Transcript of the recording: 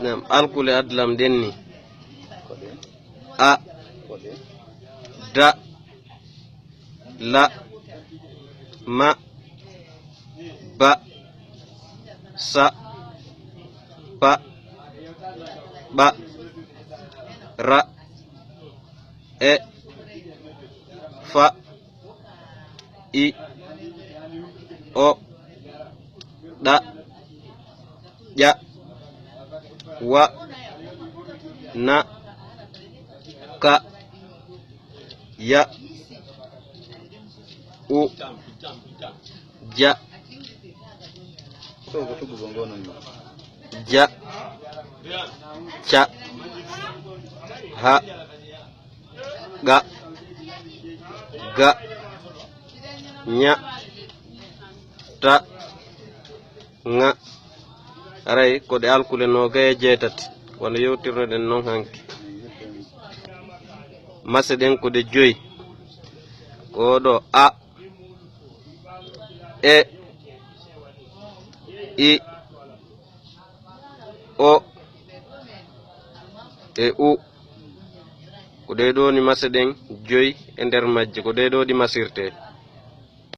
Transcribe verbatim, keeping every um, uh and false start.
Nam, alkule adlam ɗen ni. A, da, la, ma, ba, sa, pa, ɓa, ra, e, fa, i, o, ɗa, ƴa, wa, na, ka, ya, u, ja, ja, ca, ha, qa, ga, ña, ta, ŋa. Haray ko ɗe alkule noogay e jeetati, wano yewtirnoɗen non hanki. Mase ɗen ko ɗe joyi. Ko ɗo a, e, i, o, e u. Ko ɗee ɗoo ni mase ɗen joyi e nder majje, ko ɗee ɗoo ɗi masirtee.